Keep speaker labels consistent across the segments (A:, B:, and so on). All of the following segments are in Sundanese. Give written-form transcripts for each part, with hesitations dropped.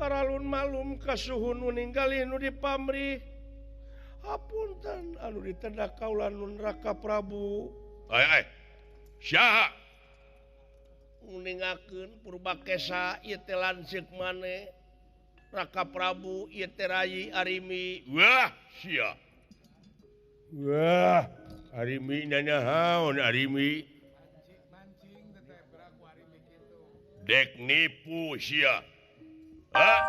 A: Paralun malum kasuhun nu ninggali nu dipamrih. Hapunten anu ditendak kaula nun Raka Prabu.
B: Ai ai. Saha?
A: Nguningakeun Purbakesa ieu teh lanceuk maneh. Raka Prabu ieu teh Rayi Arimi.
B: Wah, sia. Wah, Arimi nanahaon Arimi? Dek nipu sia. Hah?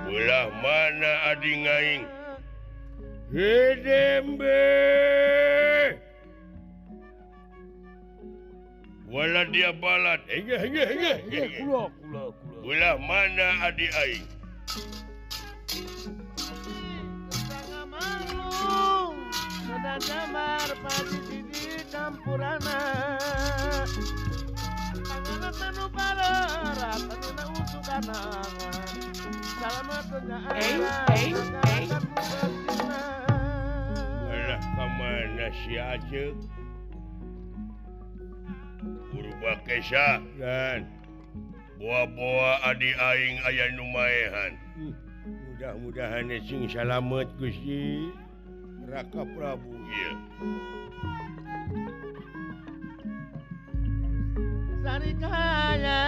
B: Belah mana adi ngaing? Hedembe. Wala dia balat. Hege.
C: Kula.
B: Belah mana adi aing? Alah kamana si Acek? Purbakesa
A: Dan
B: boa-boa adi aing aya nu maehan.
A: Mudah-mudahan sing salamet Gusti Raka Prabu.
B: Ieu.
D: Sarikaya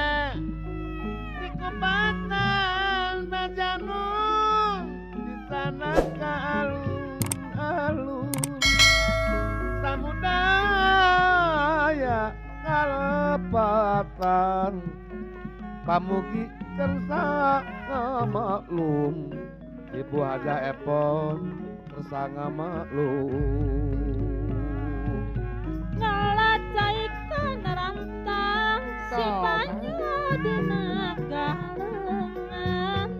D: di kupatan Bajanun di sana ka alun-alun samudaya kalepatan pamugi kersa maklum Ibu Haja Epon kersa ngamaklum
E: ngalacaik tanarantang si banyu dina galengan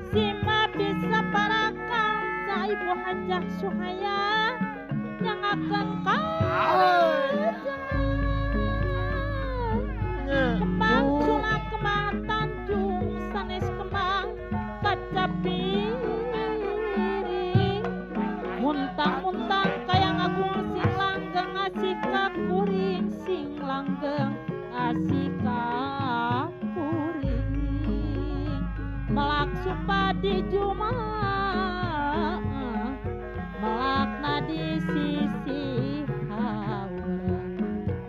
E: sima bisa parakang ca Ibu Hajah Suhaya yang akan kembang sulap kembang tanjung sanes kembang kaca piring muntang-muntang kaya ngagung sing langgeng asih kakuring sing langgeng asih kakuring melak supadi jumaah melakna di sisi haur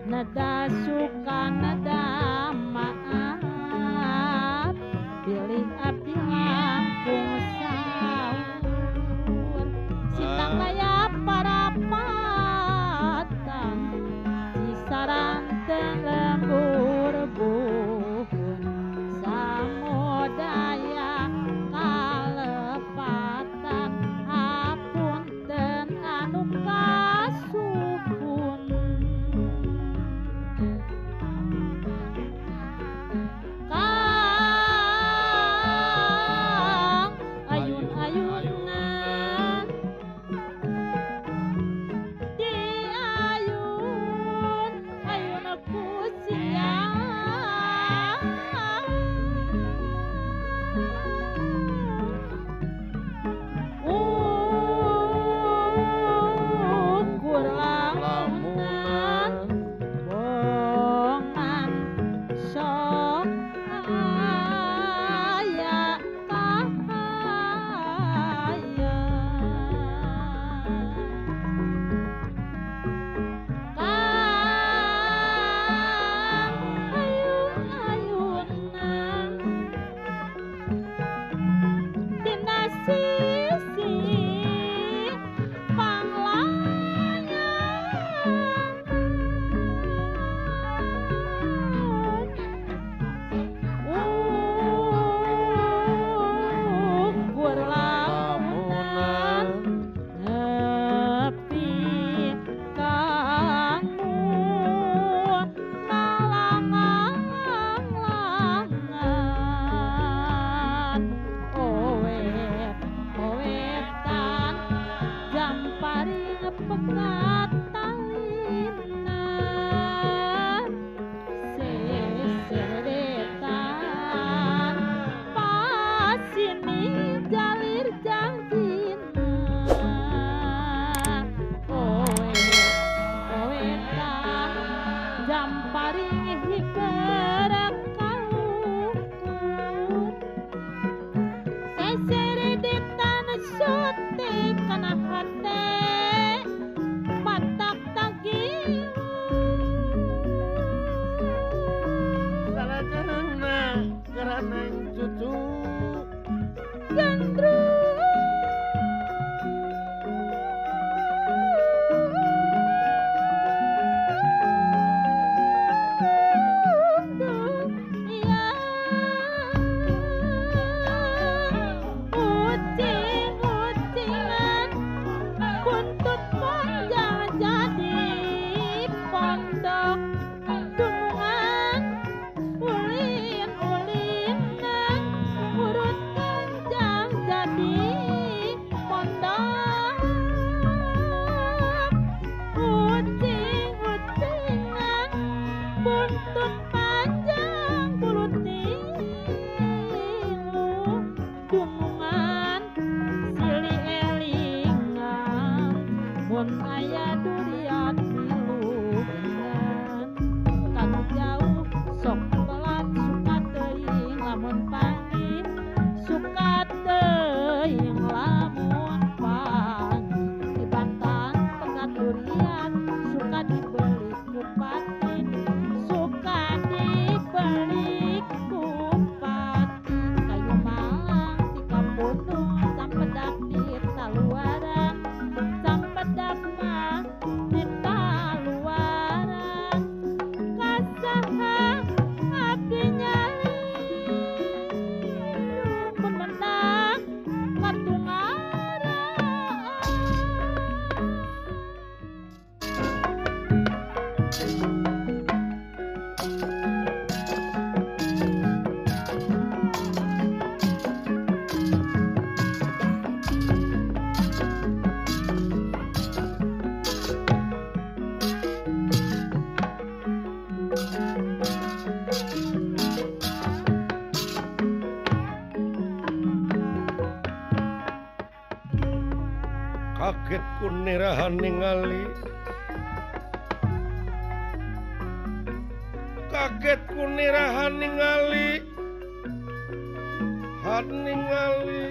E: nada suka nada maaf pilih abdi langkung saur sintang laya parapatan cisaranten lembur buhun samudaya kalepatan hapunten anu kasuhun. Kang ayun-ayunan di ayun ayun kusia Mun aya durian milu beungeut kanu jauh sok telat suka teuing lamun panggih suka teuing lamun panggih dibantang pegat durian suka dibeli ku pati suka dibeli ku pati kayu malang di kampung sampedak di taluaran sampedak mah di taluaran kasaha abdi nyali mun menang katungaran.
A: Kaget ku nirahan ningali kaget ku nirahan ningali han ningali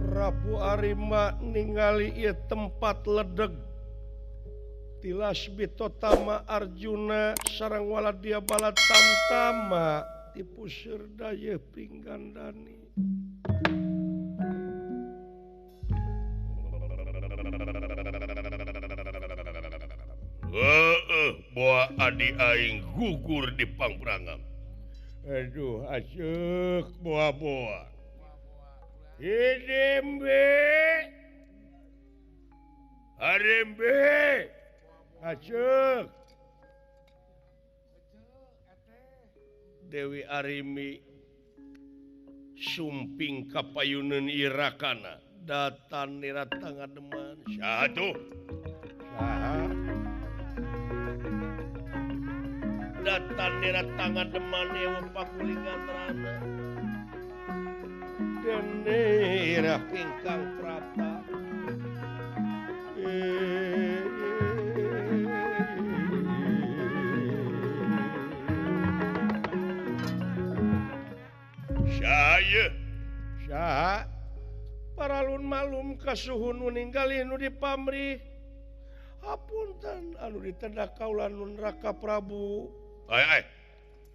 A: Prabu Arima ningali ieu tempat ledeg tilas Bitotama Arjuna sareng waladya bala tamtama dipuseur dayeuh Pringgandani.
B: Heeh, boa adi aing gugur di pangprangan.
A: Aduh, asyik boa-boa. Hidembe.
B: Arembe.
A: Asyik. Dewi Arimi sumping kapayuneun irakana datan nira tangademan.
B: Saha tuh?
A: Saha?
B: Datan nira tangademan ewa pakulingan rana.
A: Dene ira ingkang prapa.
B: Saha?
A: Saha? Paralun malum kasuhun nu ninggali nu dipamrih. Hapunten anu ditendak kaula nun Raka Prabu.
B: Ai ai.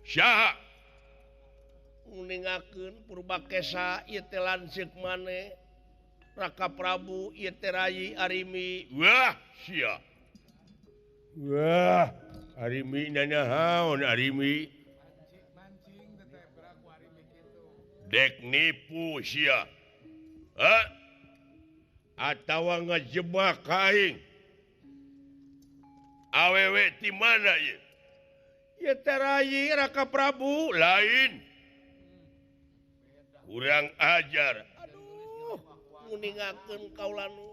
B: Saha?
A: Nguningakeun Purbakesa ieu teh lanceuk maneh. Raka Prabu ieu teh Rayi Arimi.
B: Wah, sia. Wah, Arimi nanahaon Arimi? Dek nipu sia. Hah? Atawa ngejebak aing. Awewe ti mana ieu?
A: Ieu teh Rayi Raka Prabu.
B: Lain. Kurang ajar.
A: Aduh, nguningakeun kaula nu.